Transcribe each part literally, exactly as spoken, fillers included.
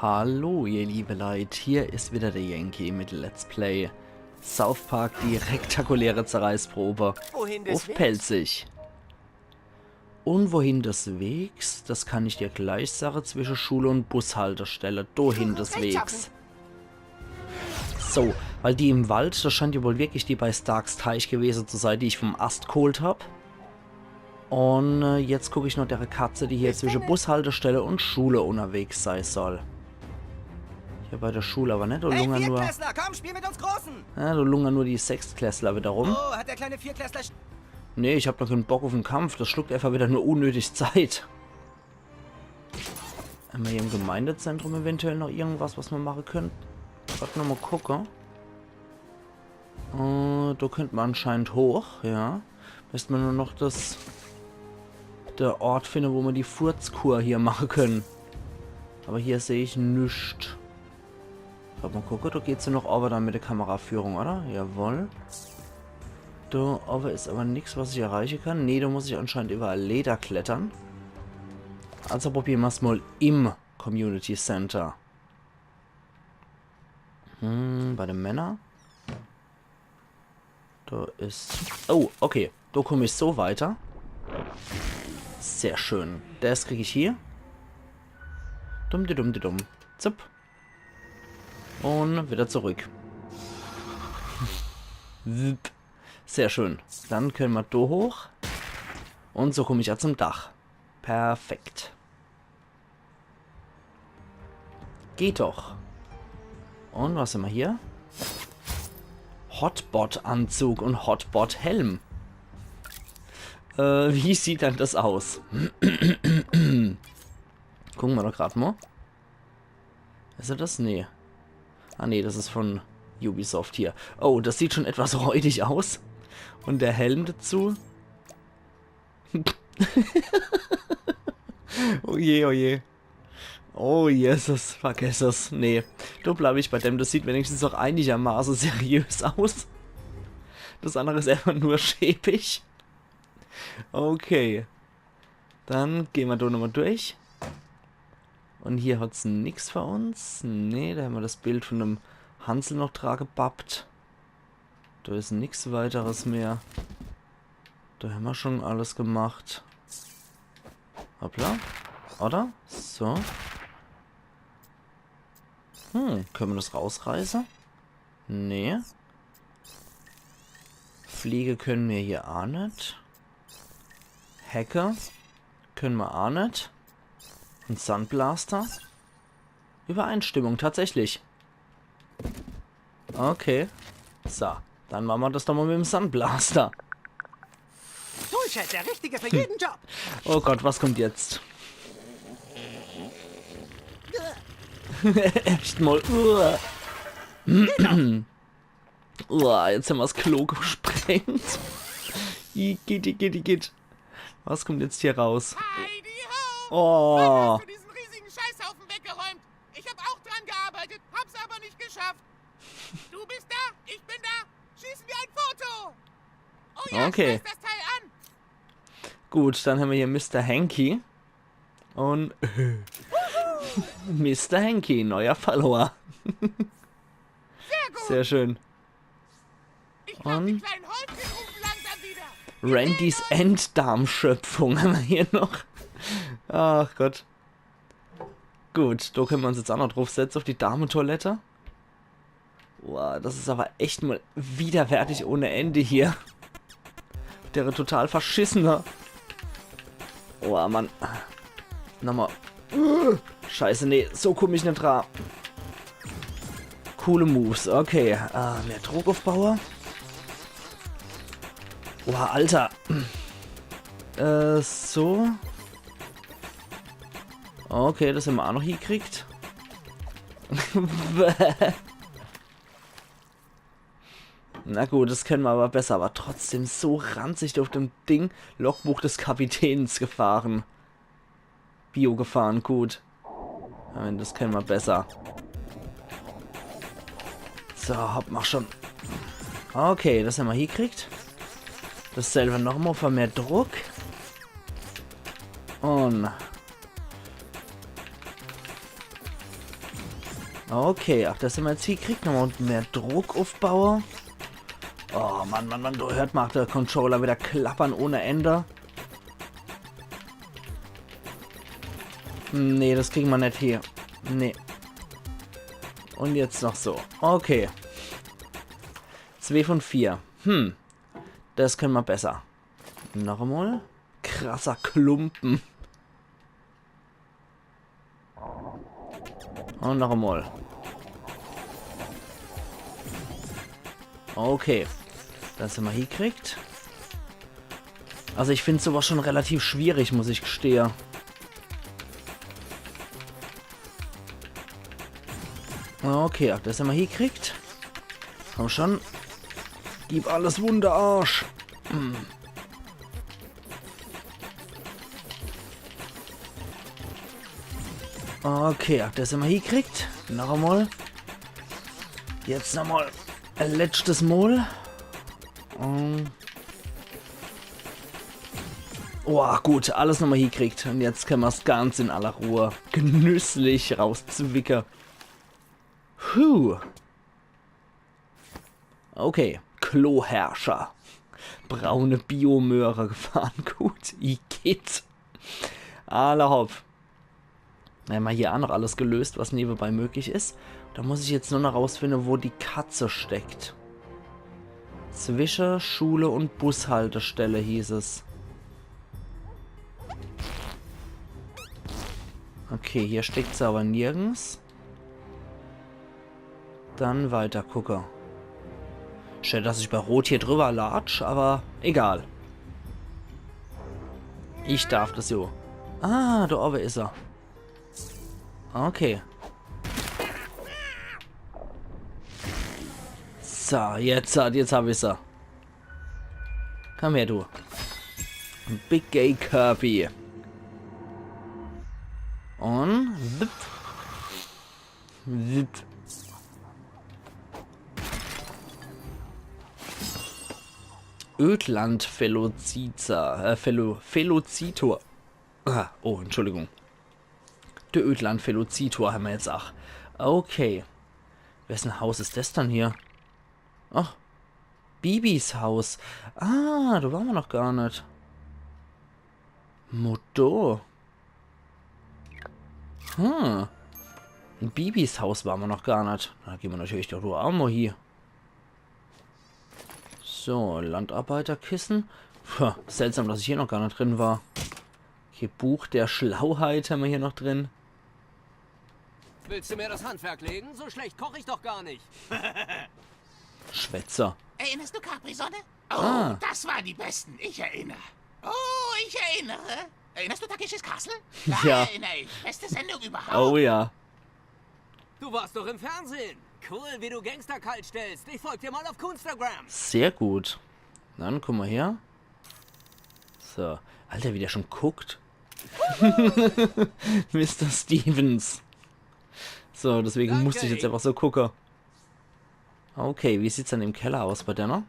Hallo, ihr liebe Leit, hier is wieder der Yankee mit Let's Play South Park, die rektakuläre Zerreißprobe. Wohin des Wegs? Pälzisch. Und wohin des Wegs? Das kann ich dir gleich sage, zwische Schule und Bushaltestelle. Dohin des Wegs. So, weil die im Wald, das scheint ja wohl wirklich die bei Starks Teich gewese zu sei, die ich vom Ast geholt hab. Und äh, jetzt guck ich noch der Katze, die hier zwische Bushaltestelle und Schule unterwegs sei soll. Hier bei der Schule aber net. Do lungern nur, Viertklässler, komm, spiel mit uns Großen! Ja, do lungern nur die Sechstklässler wieder rum. Oh, hat der kleine Viertklässler sch- Nee, ich hab doch keinen Bock auf den Kampf. Das schluckt einfach wieder nur unnötig Zeit. Hämmer hier im Gemeindezentrum eventuell noch irgendwas, was mer mache könnt? Grad noch mal gucke. Äh, do könnt mer anscheinend hoch, ja. Müsst mer nur noch das, der Ort finde, wo mer die Furzkur hier mache können. Aber hier seh ich nix. Grad mal gucke, do geht's ja noch owwe dann mit der Kameraführung, oder? Jawohl. Do owwe is aber nix, was ich erreiche kann. Nee, do muss ich anscheinend überall Leder klettern. Also probiere mer's mal im Community Center. Hm, bei de Männer. Do is... Oh, okay. Do komm ich so weiter. Sehr schön. Das krieg ich hier. Dumm, di dumm, di dumm. Zup. Und wieder zurück. Zip. Sehr schön. Dann können mer do hoch. Und so komm ich ja zum Dach. Perfekt. Geht doch. Und was hämmer hier? Hotbot-Anzug und Hotbot-Helm. Äh, wie sieht dann das aus? Gucke mer doch grad mal. Is er das? Nee. Ah nee, das is von Ubisoft hier. Oh, das sieht schon etwas räudig aus. Und der Helm dazu. Oh je, oh je. Oh Jesus, vergess es. Nee, do bleib ich bei dem. Das sieht wenigstens auch einigermaßen seriös aus. Das andere is einfach nur schäbig. Okay. Dann gehn mer do nochmal durch. Und hier hat's nix für uns. Nee, do hämmer das Bild von dem Hansel noch dra gebappt. Do is nix weiteres mehr. Do hämmer schon alles gemacht. Hoppla. Oder? So. Hm, können mer das rausreiße? Nee. Fliege können mer hier a net. Hecke können mer a net. Ein Sandblaster. Übereinstimmung, tatsächlich. Okay. So, dann mache mer das doch mal mit dem Sandblaster. Bullshit, der Richtige für jeden Job. Oh Gott, was kommt jetzt? Echt mal. Uah. Uah, jetzt hämmer's Klo gesprengt. Igitt, igitt, igitt. Was kommt jetzt hier raus? Heidi ho! Oh. Wann hast du diesen riesigen Scheißhaufen weggeräumt? Ich hab auch dran gearbeitet, hab's aber nicht geschafft. Du bist da, ich bin da. Schießen wir ein Foto. Oh ja, okay. Schmeiß das Teil an. Gut, dann hämmer hier Mister Hanky. Und Mister Hanky, neuer Follower. Sehr gut. Sehr schön. Ich glaub, die kleinen Häufchen rufen langsam wieder. Randys Enddarmschöpfung hämmer hier noch. Ach Gott. Gut, do können mer uns jetzt auch noch draufsetze, auf die Dametoilette. Boah, das is aber echt mal widerwärtig ohne Ende hier. Der total verschissene. Boah, Mann. Nochmal. Uh, Scheiße, nee, so komm ich net dra. Coole Moves, okay. Äh, mehr Druck aufbaue. Boah, Alter. Äh, so. Okay, das hämmer auch noch hiekriegt. Na gut, das können mer aber besser, aber trotzdem so ranzig auf dem Ding. Logbuch des Kapitäns gefahren. Bio gefahren, gut. Ja, das können mer besser. So, hopp, mach schon. Okay, das hämmer hiekriegt. Dasselbe nochmal für mehr Druck. Und... Okay, ach, das hämmer jetzt hiekriegt. Nochmol mehr Druck uffbaue. Oh Mann, Mann, Mann, do hört ma ach de Controller wieder klappern ohne Ende. Nee, das kriege ma net hie. Nee. Un jetzt noch so. Okay. Zwee von vier. Hm. Das kenne ma besser. Noch emol. Krasser Klumpen. Un noch emol. Okay. Das hämmer hiekriegt. Also ich find sowas schon relativ schwierig, muss ich gestehe. Okay, ach, das hämmer hiekriegt. Komm schon. Gib alles Wunder, Arsch. Hm. Okay, ach, das hämmer hiekriegt. Noch emol. Jetzt nochmol. E letschtes Mol. Ähm. Oh, gut, alles nochmol hiekriegt. Un jetzt kenne ma's ganz in aller Ruhe genüsslich rauszwicke. Puh. Okay, Kloherrscher. Braune Biomöhre gefahren. Gut, igitt. Alla hopp. Hämmer hier ach noch alles gelöst, was newebei möglich is. Do muss ich jetzt nur noch rausfinde, wo die Katze steckt. Zwische Schule un Bushaltestelle hieß es. Okay, hier steckt se awwer nirgends. Dann weiter gucke. Schää, dass ich bei Rot hier drüber latsch, awwer egal. Ich darf das jo. Ah, do owwe is er. Okay. So, jetzt, jetzt hab ich se. Komm her, du. Big Gay Kirby. Un zip. Zip. Ödland Velocita, äh, Velo-, Velocitor. Ah, oh, Entschuldigung. De Ödland Velocitor hämmer jetzt ach. Okay. Wessen Haus is das dann hier? Ach. Bibis Haus. Ah, do ware mer noch gar net. Motto. Hm. In Bibis Haus ware mer noch gar net. Do gehn mer natürlich doch do ach mol hie. So, Landarbeiterkissen. Puh, seltsam, dass ich hier noch gar net drin war. Okay, Buch der Schlauheit hämmer hier noch drin. Willst du mir das Handwerk legen? So schlecht koch ich doch gar nicht. Schwätzer. Erinnerst du Capri-Sonne? Oh, ah, das waren die besten. Ich erinnere. Oh, ich erinnere. Erinnerst du Takeshis Castle? Da, ja, erinnere ich. Beste Sendung überhaupt. Oh ja. Du warst doch im Fernsehen. Cool, wie du Gangster kalt stellst. Ich folg dir mal auf Coonstagram. Sehr gut. Dann komm mol her. So. Alter, wie der schon guckt. Mister Stevens. So, deswegen musst ich jetzt einfach so gucke. Okay, wie sieht's dann im Keller aus bei denne?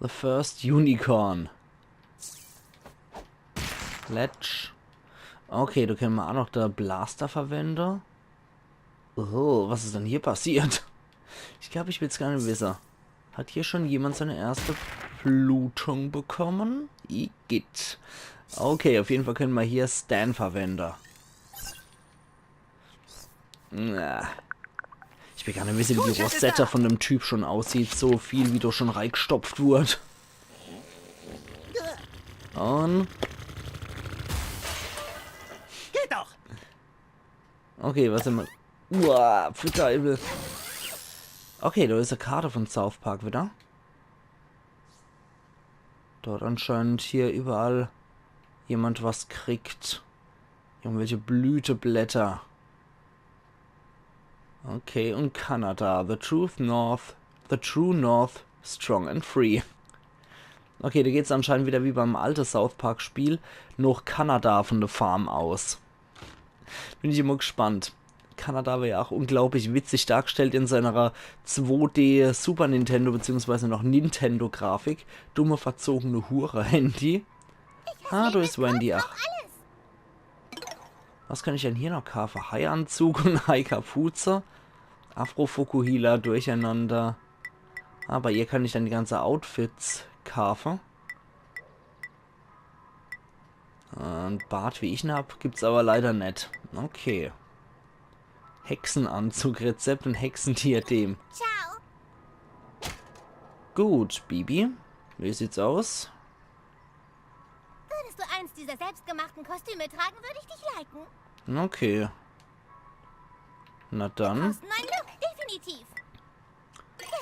The First Unicorn. Letsch. Okay, do kenne mer ach noch de Blaster verwende. Oh, was is dann hier passiert? Ich glaab, ich will's gar net wisse. Hat hier schon jemand seine erste Blutung bekommen? Igitt. Okay, auf jeden Fall kenne mer hier Stan verwende. Na. Ich will gar net wisse, wie die Rosette von dem Typ schon aussieht. So viel, wie do schon reigstopft wurd. Un geht doch! Okay, was immer. Uah, Flitter, Evil. Okay, do is e Karte von South Park wieder. Do hat anscheinend hier überall jemand was kriegt. Irgendwelche Blüteblätter. Okay, un Kanada. The Truth North. The True North. Strong and Free. Okay, do geht's anscheinend wieder wie beim alte South Park Spiel noch Kanada von de Farm aus. Bin ich immer gespannt. Kanada war ja auch unglaublich witzig dargestellt in seiner zwei D Super Nintendo beziehungsweise noch Nintendo Grafik. Dumme, verzogene Hure, Handy. Ah, do is Wendy, ach. Was kann ich dann hier noch kaafe? Hai-Anzug un Hai-Kapuze. Afro-Fokuhila durcheinander. Ah, bei ihr kann ich dann die ganze Outfits kaafe. Äh, en Bart, wie ich en hab, gibt's aber leider net. Okay. Hexenanzug-Rezept un Hexendiadem. Ciao. Gut, Bibi. Wie sieht's aus? Würdest du eins dieser selbstgemachten Kostüme tragen, würde ich dich liken. Okay. Na dann. Brauchst einen neuen Look, definitiv.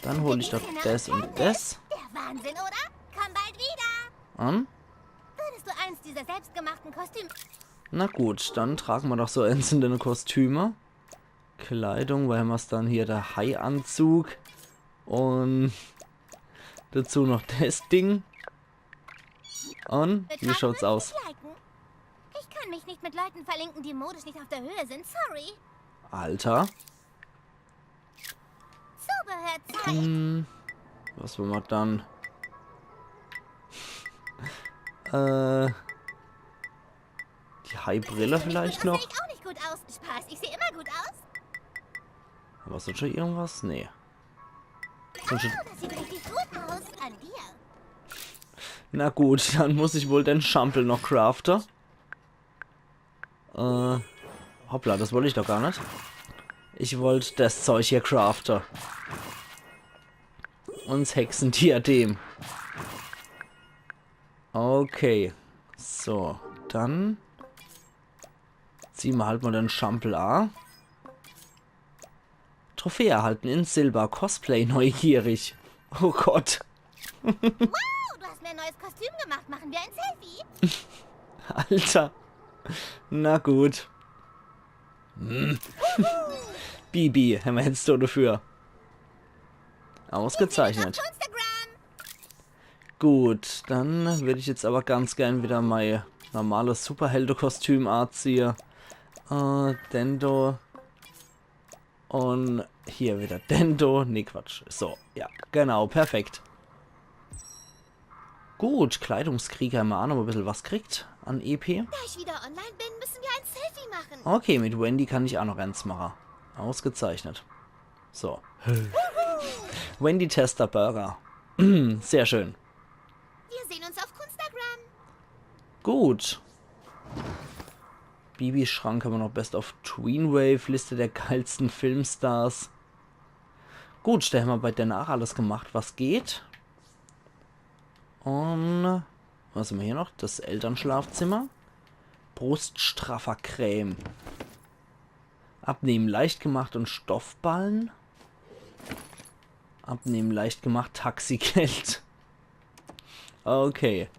Dann hol ich doch des un des. Der Wahnsinn, oder? Komm bald wieder. An? Würdest du eins dieser selbstgemachten Kostüme Na gut, dann trage mer doch so einzelne Kostüme. Kleidung, weil mer's dann hier der Hai-Anzug un dazu noch des Ding. Un wie schaut's aus? Liken? Ich kann mich nicht mit Leuten verlinken, die modisch nicht auf der Höhe sind. Sorry. Alter. Zubehörzeit. Hm, was will mer dann? äh, die Hai-Brille vielleicht Das noch? Sehe ich auch nicht gut aus. Spaß, ich sehe immer gut aus. War sonst schon irgendwas? Nee. Sonst schon Oh, das sieht richtig gut aus. An dir. Na gut, dann muss ich wohl den Schampel noch crafte. Äh, hoppla, das wollt ich doch gar net. Ich wollt das Zeug hier crafte. Uns Hexendiadem. Okay. So, dann zieh mer halt mal den Schampel a. Trophäe erhalten in Silber. Cosplay neugierig. Oh Gott. Wow, du hast mir ein neues Kostüm gemacht. Machen wir ein Selfie? Alter. Na gut. Hm. Bibi, hämmer jetzt so dafür. Ausgezeichnet. Auf Instagram. Gut, dann würd ich jetzt aber ganz gern wieder mei normales Superhelde-Kostüm anziehe. Äh, Dendo. Und hier wieder Dendo. Nee, Quatsch. So, ja, genau, perfekt. Gut, Kleidungskrieger hämmer a noch e bissel was kriegt an E P. Da ich wieder online bin, müssen wir ein Selfie machen. Okay, mit Wendy kann ich a noch eins mache. Ausgezeichnet. So. Wendy Tester Burger. Sehr schön. Wir sehen uns auf Instagram. Gut. Bibis Schrank hämmer noch Best of Tweenwave, Liste der geilsten Filmstars. Gut, da hämmer bei denne a alles gemacht, was geht. Und was hämmer hier noch? Das Elternschlafzimmer. Bruststraffercreme. Abnehmen leicht gemacht und Stoffballen. Abnehmen leicht gemacht, Taxigeld. Okay.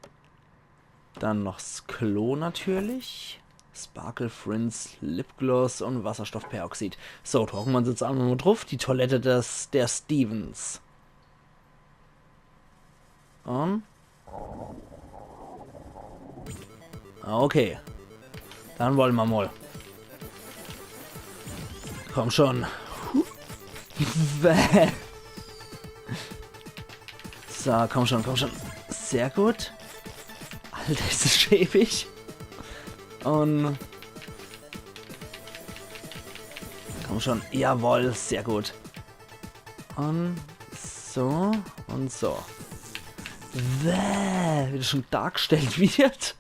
Dann noch 's Klo natürlich. Sparkle Friends, Lipgloss und Wasserstoffperoxid. So, drucke mer uns jetzt einfach mal drauf. Die Toilette des, der Stevens. Und? Okay. Dann wolle mer mal. Komm schon. Bäh. So, komm schon, komm schon. Sehr gut. Alter, is das schäbig. Und komm schon. Jawohl, sehr gut. Und so und so. Bäh, wie das schon dargestellt wird.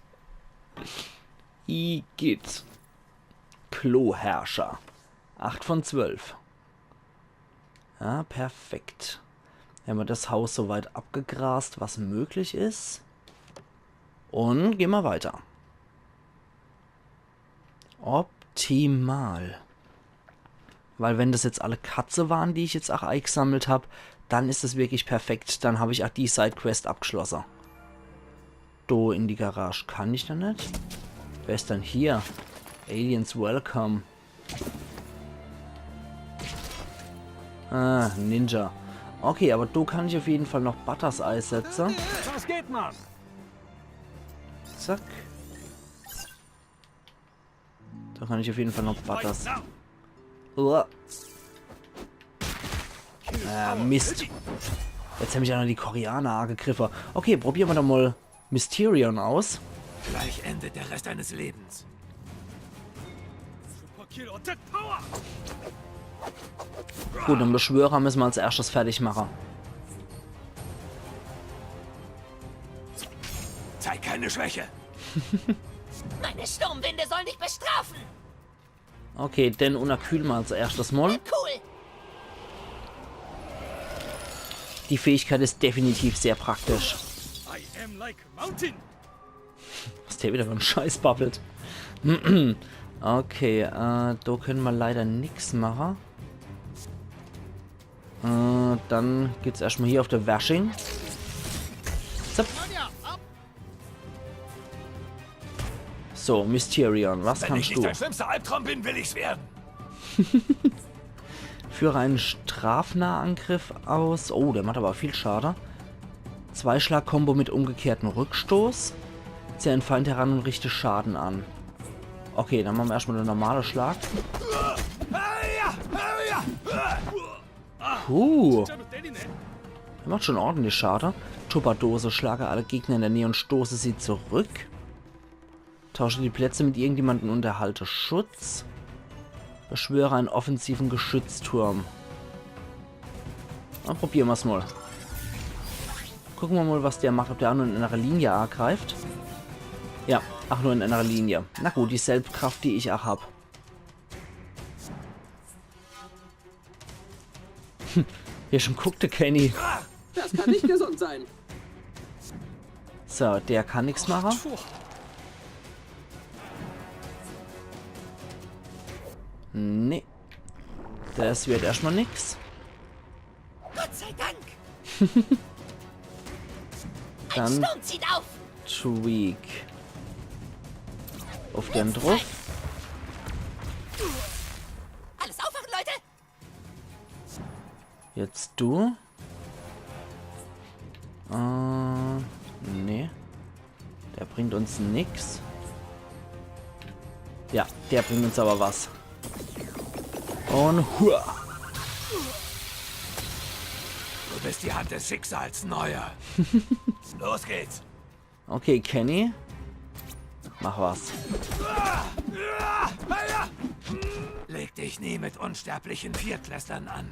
Igitt. Kloherrscher. Acht von zwölf. Ja, perfekt. Hämmer das Haus soweit abgegrast, was möglich is. Und gehn mer weiter. Optimal. Weil wenn das jetzt alle Katze waren, die ich jetzt auch eigsammelt hab, dann is es wirklich perfekt. Dann hab ich auch die Sidequest abgeschlosse. Do in die Garage kann ich dann net. Wer is dann hier? Aliens Welcome. Ah, Ninja. Okay, aber do kann ich auf jeden Fall noch Butters eisetze. Was geht, Mann? Zack. Da kann ich auf jeden Fall noch Butters. Uah. Ah, Mist. Jetzt hämmer ja noch die Koreaner angegriffe. Okay, probiere mer doch mal Mysterion aus. Gleich endet der Rest deines Lebens. Kill Attack Power! Gut, den Beschwörer müssen wir als erstes fertig machen. Zeig keine Schwäche! Meine Sturmwinde sollen dich bestrafen! Okay, den unterkühlen wir als erstes mal. Cool! Die Fähigkeit ist definitiv sehr praktisch. I am like mountain. Was der wieder für en Scheiß babbelt. Okay, äh, da können wir leider nix machen. Äh, dann geht's erstmal hier auf der Washing. Zapp. So, Mysterion, was kannst du? Wenn ich nicht dein schlimmster Albtraum bin, will ich's werden. Führe einen Strafnahangriff aus. Oh, der macht aber viel Schade. Zwei-Schlag-Kombo mit umgekehrten Rückstoß. Ziehe einen Feind heran und richte Schaden an. Okay, dann machen wir erstmal den normalen Schlag. Puh. Der macht schon ordentlich Schade. Tupperdose, schlage alle Gegner in der Nähe und stoße sie zurück. Tausche die Plätze mit irgendjemandem und erhalte Schutz. Beschwöre einen offensiven Geschützturm. Dann probieren wir's mal. Gucken wir mal, was der macht, ob der auch nur in einer Linie angreift. Ja, auch nur in einer Linie. Na gut, dieselbe Kraft, die ich auch hab. Hier schon guckt der Kenny. Das kann nicht gesund sein. So, der kann nix machen. Nee. Das wird erstmal nix. Gott sei Dank! Ein Dann Sturm zieht auf! Tweak. Auf den drauf. Alles aufwachen, Leute! Jetzt du. Äh, nee. Der bringt uns nix. Ja, der bringt uns aber was. Und hua. Du bist die Hand des Schicksals, Neuer. Los geht's. Okay, Kenny. Mach was. Leg dich nie mit unsterblichen Viertklässlern an.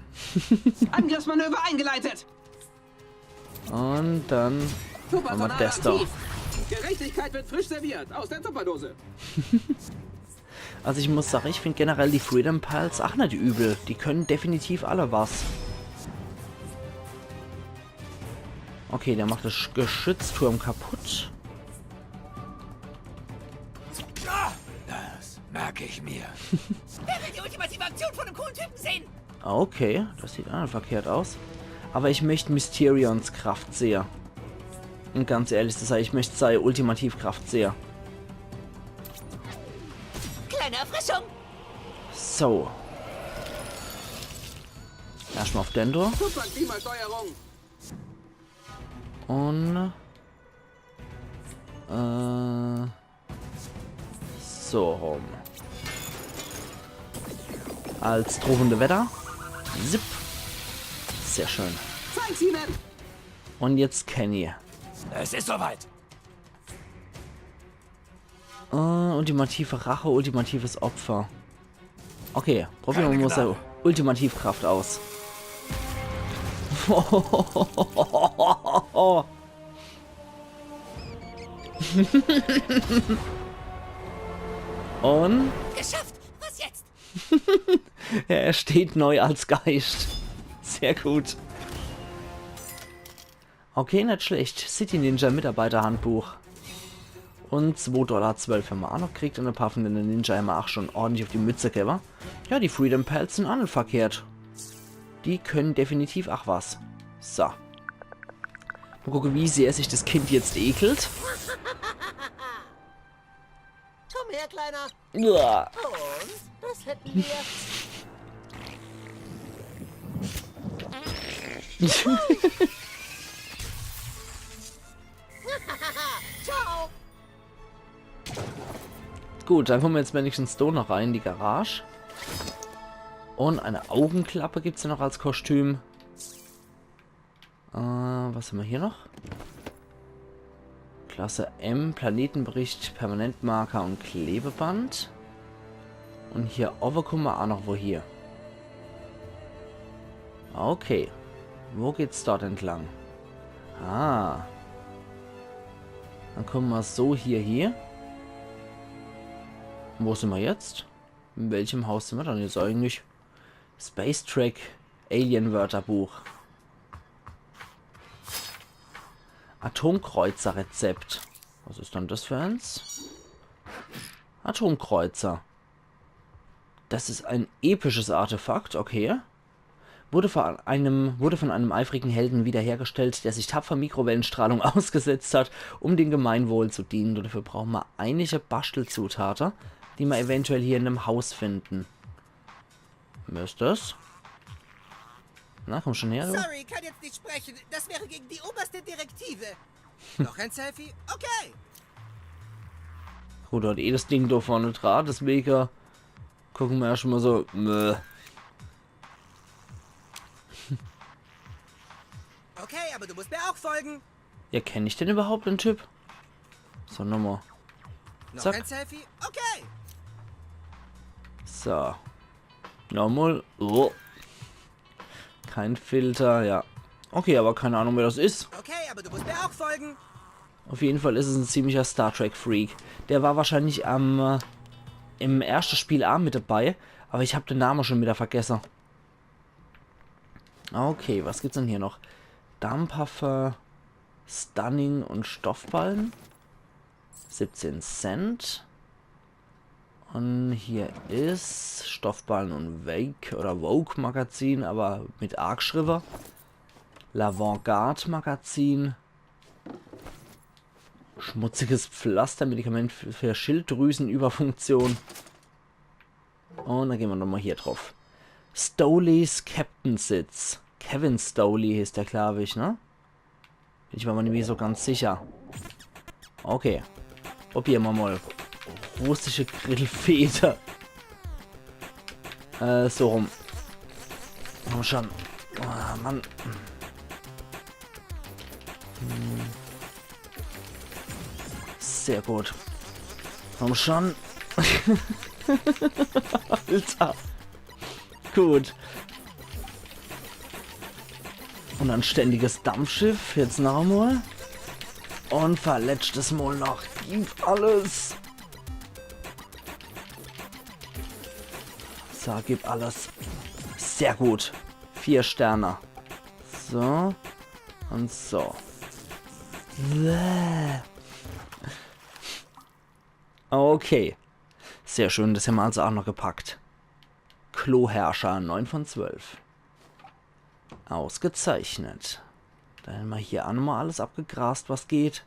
Angriffsmanöver eingeleitet! Und dann haben wir Tupperdose das da. Aktiv. Gerechtigkeit wird frisch serviert aus der Tupperdose. Also ich muss sagen, ich find generell die Freedom Pals auch nicht übel. Die können definitiv alle was. Okay, der macht das Sch- Geschützturm kaputt. Das merke ich mir. Wer will die ultimative Aktion von einem coolen Typen sehen? Okay, das sieht auch nicht verkehrt aus. Aber ich möchte Mysterions Kraft sehen. Und ganz ehrlich zu sein, ich möchte seine Ultimativkraft sehen. Kleine Erfrischung. So. Erstmal auf Dendro. Super Klimasteuerung. Und äh, so rum. Als drohende Wetter. Zip. Sehr schön. Zeig's ihnen! Und jetzt Kenny. Es ist soweit. Äh, ultimative Rache, ultimatives Opfer. Okay, probieren wir mal so Ultimativkraft aus. Und geschafft! Was jetzt? Ja, er steht neu als Geist. Sehr gut. Okay, nicht schlecht. City Ninja Mitarbeiterhandbuch. Und zwei Dollar zwölf haben wir auch noch gekriegt. Und ein paar von den Ninja haben wir auch schon ordentlich auf die Mütze gegeben. Ja, die Freedom Pals sind auch nicht verkehrt. Die können definitiv auch was. So. Mal gucken, wie sehr sich das Kind jetzt ekelt. Komm her, Kleiner. Uah. Und das hätten wir. Ciao. Gut, dann kommen wir jetzt wenigstens da noch rein in die Garage. Und eine Augenklappe gibt's ja noch als Kostüm. Äh, was haben wir hier noch? Klasse M, Planetenbericht, Permanentmarker und Klebeband. Und hier owwe kumme mer aa noch wo hier. Okay. Wo geht's dort entlang? Ah. Dann kumme mer so hier, hier. Wo sin mer jetzt? In welchem Haus sin mer dann jetzt eigentlich? Space Trek, Alien Wörterbuch. Atomkreuzer-Rezept. Was is dann das für eins? Atomkreuzer. Das is ein episches Artefakt, okay. Wurde von einem, wurde von einem eifrigen Helden wiederhergestellt, der sich tapfer Mikrowellenstrahlung ausgesetzt hat, um dem Gemeinwohl zu dienen. Und dafür brauche mer einige Bastelzutate, die mer eventuell hier in dem Haus finden. Wer is das? Na, komm schon her, du. Sorry, kann jetzt nicht sprechen. Das wäre gegen die oberste Direktive. Noch ein Selfie? Okay. Gut, hat eh das Ding da vorne dran, deswegen gucke mer erscht mal so. Mö. Okay, aber du musst mir auch folgen. Ja, kenn ich den überhaupt, den Typ? So, nochmal. Noch Zack. Ein Selfie? Okay. So. Nochmal. Oh. Kein Filter, ja. Okay, aber keine Ahnung, wer das is. Okay, aber du musst mir auch folgen. Auf jeden Fall is es ein ziemlicher Star Trek Freak. Der war wahrscheinlich am äh, im ersten Spiel auch mit dabei, aber ich hab den Namen schon wieder vergessen. Okay, was gibt's denn hier noch? Damphafer, Stunning und Stoffballen. siebzehn Cent. Und hier is Stoffballen und Wake oder Vogue Magazin, aber mit A geschrieben. L'Avant-Garde Magazin. Schmutziges Pflaster, Medikament für Schilddrüsenüberfunktion. Und dann gehen wir nochmal hier drauf. Stoley's Captain Sitz. Kevin Stoley heißt der, glaub ich, ne? Bin ich mir aber nicht mehr so ganz sicher. Okay. Probieren wir mal. Russische Grillfeder. Äh, so rum. Komm schon. Ah, Mann. Hm. Sehr gut. Komm schon. Alter. Gut. Und ein ständiges Dampfschiff. Jetzt noch einmal. Und verletschtes Mal noch. Gib alles. So, gib alles. Sehr gut. Vier Sterne. So. Und so. Bäh. Okay. Sehr schön, das haben wir also auch noch gepackt. Kloherrscher, neun von zwölf. Ausgezeichnet. Dann haben wir hier auch nochmal alles abgegrast, was geht.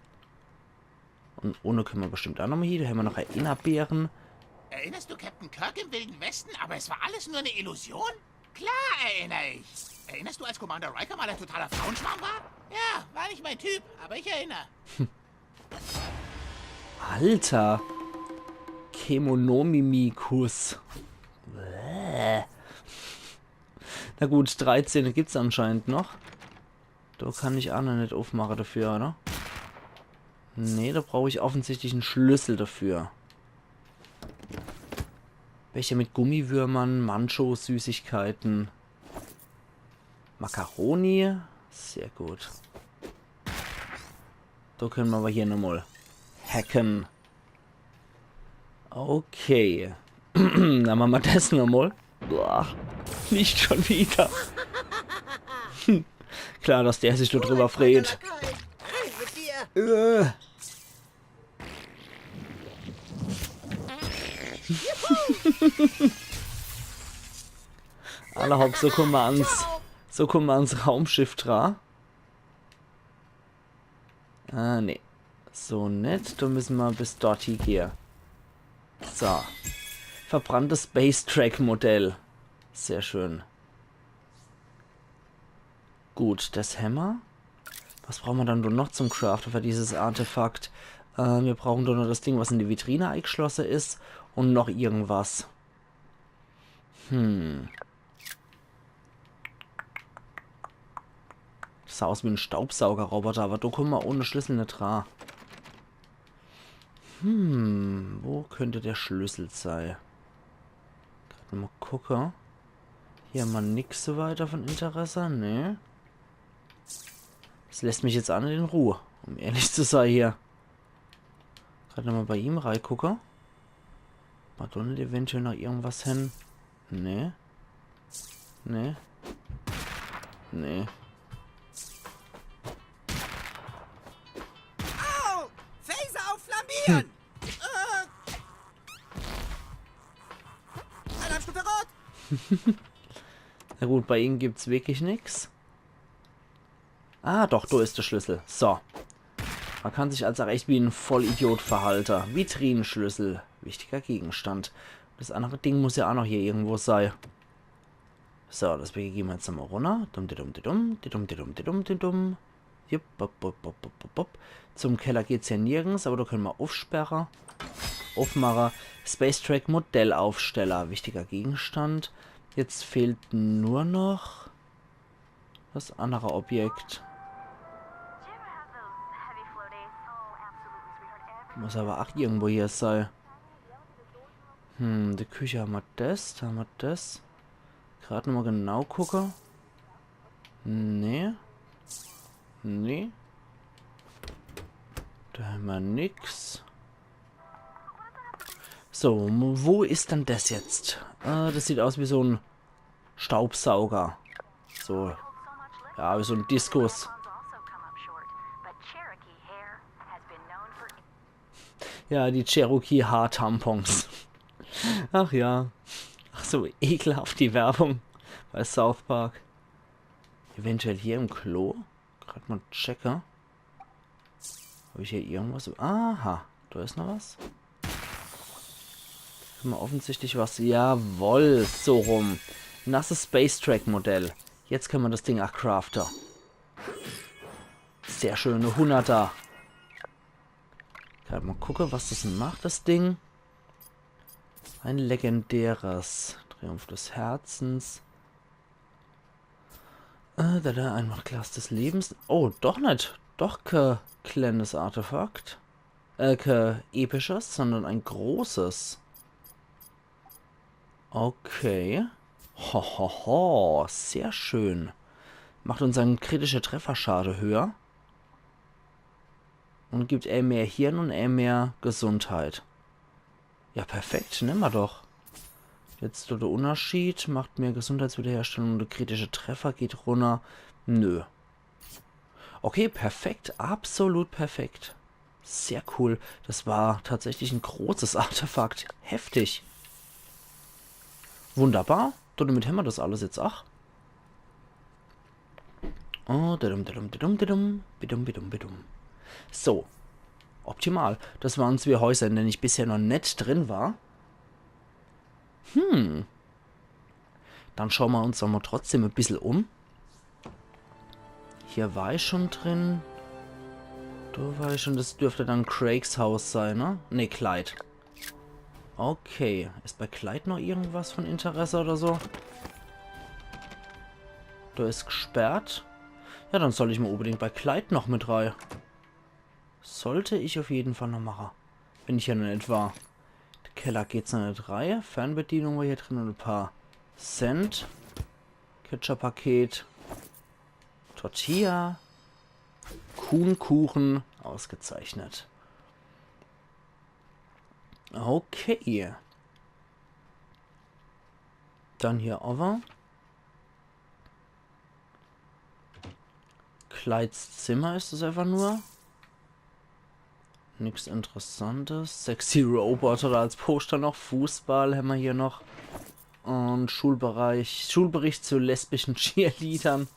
Und ohne können wir bestimmt auch nochmal hier. Da haben wir noch Erinnerbeeren. Erinnerst du Captain Kirk im Wilden Westen? Aber es war alles nur eine Illusion? Klar erinnere ich. Erinnerst du, als Commander Riker mal ein totaler Frauenschwarm war? Ja, war nicht mein Typ, aber ich erinnere. Alter. Chemonomimikus. Bäh. Na gut, dreizehn gibt's anscheinend noch. Da kann ich auch noch nicht aufmachen dafür, oder? Nee, da brauche ich offensichtlich einen Schlüssel dafür. Becher mit Gummiwürmern, Mancho, Süßigkeiten. Macaroni. Sehr gut. Da können wir aber hier nochmal hacken. Okay. Dann machen wir das nochmal. Boah. Nicht schon wieder. Klar, dass der sich da drüber freut. Rein mit dir. Äh. Alla hopp, so kommen wir ans, so kommen wir ans Raumschiff dra. Ah, nee. So net, da müssen wir bis dort hie gehe. So. Verbranntes Space Trek Modell. Sehr schön. Gut, das hämmer. Was brauchen wir dann nur noch zum Craften für dieses Artefakt? Äh, wir brauchen nur noch das Ding, was in die Vitrine eingeschlossen ist. Und noch irgendwas. Hm. Das sah aus wie ein Staubsaugerroboter, aber da kommen wir ohne Schlüssel nicht dra. Hm, wo könnte der Schlüssel sein? Mol gucke. Hier hämmer nix so weiter von Interesse, ne? Das lässt mich jetzt aa net in Ruh, um ehrlich zu sei hier. Grad nochmol bei ihm reigucke. Ob mer do net eventuell noch irgendwas hän. Nee. Nee. Nee. Au! Phaser auf Flambieren! Äh. Alarmstufe Rot! Na gut, bei ihm gibt's wirklich nix. Ah, doch, do is de Schlüssel. So. Mer kann sich als aa echt wie en Vollidiot verhalte. Vitrinenschlüssel. Wichtiger Gegenstand. Das annere Ding muss jo aa noch hier irgendwo sei. So, deswege gehn mer jetzt nochmol runner. Dum, di dum, di dum, di dum, di dum, di dum, di dum. Jupp, bup, bup, bup, bup, bup, bup. Zum Keller geht's jo nirgends, awwer do kenne mer uffsperre. Uffmache. Space Track Modellaufsteller. Wichtiger Gegenstand. Jetzt fehlt nur noch das annere Objekt. Muss awwer aa irgendwo hier sei. Hm, die Küche hämmer das, do hämmer das. Grad nochmol genau gucke. Nee. Nee. Do hämmer nix. So, wo is dann das jetzt? Äh, das sieht aus wie so en Staubsauger. So. Ja, wie so en Diskus. Ja, die Cherokee Haartampons. Ach ja. Ach so, ekelhaft die Werbung bei South Park. Eventuell hier im Klo. Grad mol checke. Hab ich hier irgendwas? Aha, do is noch was. Hämmer offensichtlich was. Jawoll, so rum. Nasses Space Track Modell. Jetzt kenne mer das Ding aa crafte. Sehr schön, e Hunnerter. Grad mol gucke, was das macht, das Ding. Ein legendäres. Triumph des Herzens. Äh, do, do, ein Machtglas des Lebens. Oh, doch net. Doch ke klennes Artefakt. Äh, ke episches, sondern ein großes. Okay. Ho, ho, ho. Sehr schön. Macht unsern kritische Trefferschade höher. Und gibt e mehr Hirn und e mehr Gesundheit. Ja, perfekt. Nemme mer doch. Jetzt de Unterschied. Macht mehr Gesundheitswiederherstellung und de kritische Treffer geht runner. Nö. Okay, perfekt. Absolut perfekt. Sehr cool. Das war tatsächlich ein großes Artefakt. Heftig. Wunderbar. Damit hämmer das alles jetzt ach. Oh, didum, didum, didum, didum, bidum, bidum, bidum. So. Optimal. Das waren zwee Häuser, in denen ich bisher noch net drin war. Hm. Dann schaue mer uns doch mol trotzdem e bissel um. Hier war ich schon drin. Do war ich schon. Das dürfte dann Craigs Haus sein, ne? Ne, Clyde. Okay. Is bei Clyde noch irgendwas von Interesse oder so? Do is gesperrt. Ja, dann soll ich mol unbedingt bei Clyde noch mit rei. Sollt ich auf jeden Fall noch mache. Wenn ich ja noch net war. De Keller geht's noch net rei. Fernbedienung war hier drin und e paar Cent. Ketchup-Paket. Tortilla. Kuhnkuchen. Ausgezeichnet. Okay. Dann hier owwe. Clydes Zimmer is es einfach nur. Nix Interessantes. Sexy Roboter als Poster noch. Fußball hämmer hier noch. Und Schulbereich, Schulbericht zu lesbischen Cheerleadern.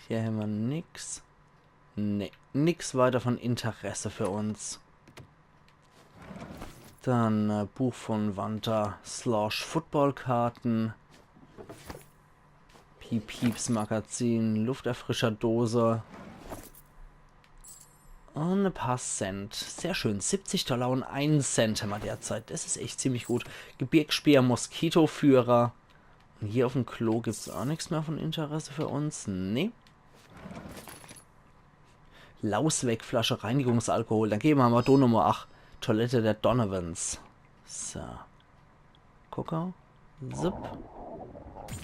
Hier hämmer nix. Nee, nix weiter von Interesse für uns. Dann äh, Buch von Wanda slash Footballkarten. Piep Pieps Magazin, Lufterfrischerdose. Und e paar Cent. Sehr schön. Siebzig Dollar und einen Cent hämmer derzeit. Das is echt ziemlich gut. Gebirgsspeer, Moskitoführer. Und hier auf'm Klo gibt's ach nix mehr von Interesse für uns. Nee. Lauswegflasche, Reinigungsalkohol. Dann gehn mer mol do nochmol. Ach, Toilette der Donovans. So. Gucke. Zip.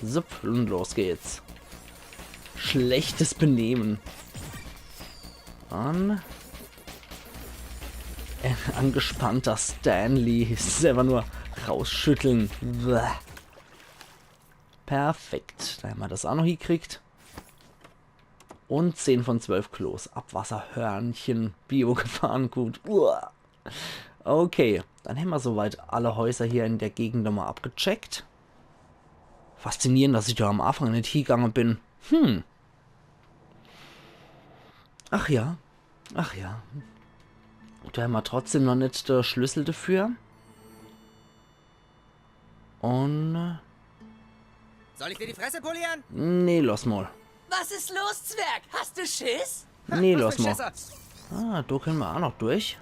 Zip und los geht's. Schlechtes Benehmen. An. Ein angespannter Stanley. Es ist einfach nur rausschütteln. Bäh. Perfekt. Da hämmer das auch noch hiekriegt. Und zehn von zwölf Klos. Abwasserhörnchen. Bio-Gefahrengut. Uah. Okay, dann hämmer soweit alle Häuser hier in der Gegend nochmal abgecheckt. Faszinierend, dass ich da am Anfang net hiegange bin. Hm. Ach ja. Ach ja. Do hämmer trotzdem noch net de Schlüssel dafür. Und... Soll ich dir die Fresse polieren? Nee, lass mal. Was ist los, Zwerg? Hast du Schiss? Nee, lass mal. Ah, do können wir auch noch durch.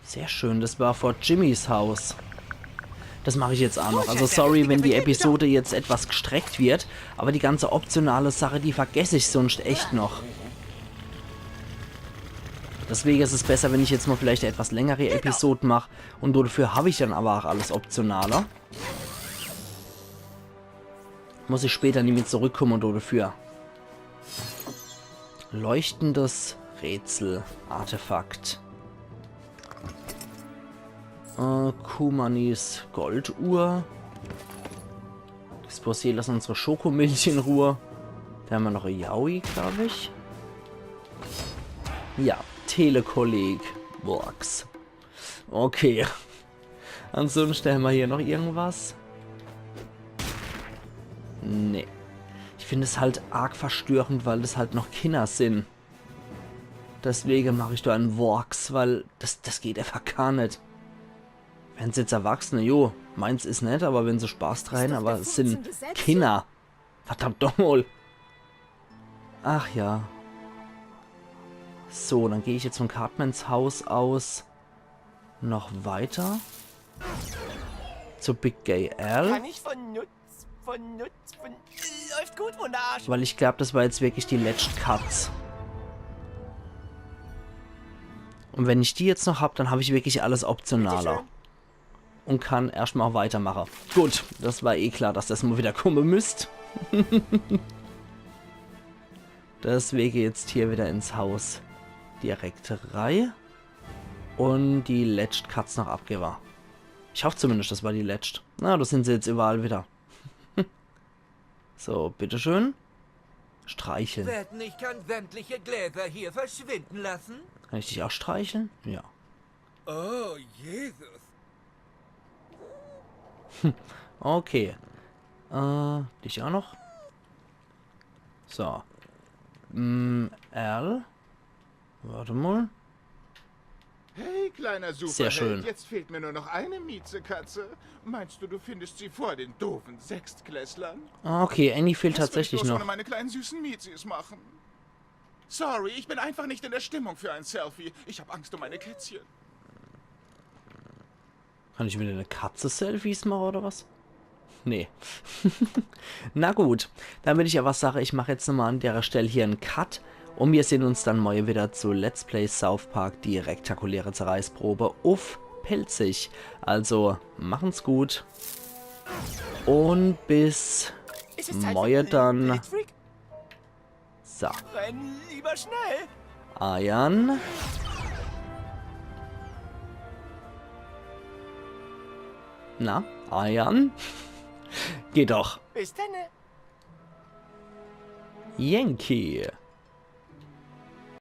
Sehr schön, das war vor Jimmys Haus. Das mache ich jetzt auch noch. Also sorry, wenn die Episode jetzt etwas gestreckt wird, aber die ganze optionale Sache, die vergesse ich sonst echt noch. Deswegen ist es besser, wenn ich jetzt mal vielleicht eine etwas längere Episode mache. Und dafür habe ich dann aber auch alles Optionale. Muss ich später nie mehr zurückkommen dafür. Leuchtendes Rätsel, Artefakt. Äh, Kumanis Golduhr. Disposé, lass unsere Schokomilch in Ruhe. Da haben wir noch Yaoi, glaube ich. Ja, Telekolleg. Box. Okay. Ansonsten haben wir hier noch irgendwas. Nee. Ich finde es halt arg verstörend, weil das halt noch Kinder sind. Deswegen mache ich da einen Works, weil das, das geht einfach gar nicht. Wenn sie jetzt Erwachsene, jo, meins ist nicht, aber wenn sie Spaß dran, aber es sind Kinder. Verdammt doch mal. Ach ja. So, dann gehe ich jetzt von Cartmans Haus aus noch weiter. Zu Big Gay Al. Kann ich von Nutz, von Nutz, von... Läuft gut, Wunderarsch. Weil ich glaube, das war jetzt wirklich die letzte Katz. Und wenn ich die jetzt noch habe, dann habe ich wirklich alles optionaler. Bitteschön. Und kann erstmal weitermachen. Gut, das war eh klar, dass das mal wieder kommen müsst. Deswegen jetzt hier wieder ins Haus. Direkt rein. Und die letzte Katz noch abgeben. Ich hoffe zumindest, das war die letzte. Na, da sind sie jetzt überall wieder. So, bitteschön. Streicheln. Wetten, ich kann sämtliche Gläser hier verschwinden lassen? Kann ich dich auch streicheln? Ja. Oh, Jesus. Okay. Äh, dich auch noch? So. Mm, Al? Warte mal. Hey, kleiner Superheld, jetzt fehlt mir nur noch eine Miezekatze. Meinst du, du findest sie vor den doofen Sechstklässlern? Ah, okay, Annie fehlt tatsächlich noch. Was will ich bloß ohne meine kleinen süßen Miezis machen? Sorry, ich bin einfach nicht in der Stimmung für ein Selfie. Ich hab Angst um meine Kätzchen. Kann ich mit einer Katze Selfies machen oder was? Nee. Na gut, dann würde ich aber sagen, ich mache jetzt nochmal an der Stelle hier einen Cut. Und wir sehen uns dann morgen wieder zu Let's Play South Park, die rektakuläre Zerreißprobe uff Pälzisch. Also, machen's gut. Und bis morgen dann. So. Renn lieber schnell. Ayan. Na, Ayan? Geht doch. Bis dann. Yankee.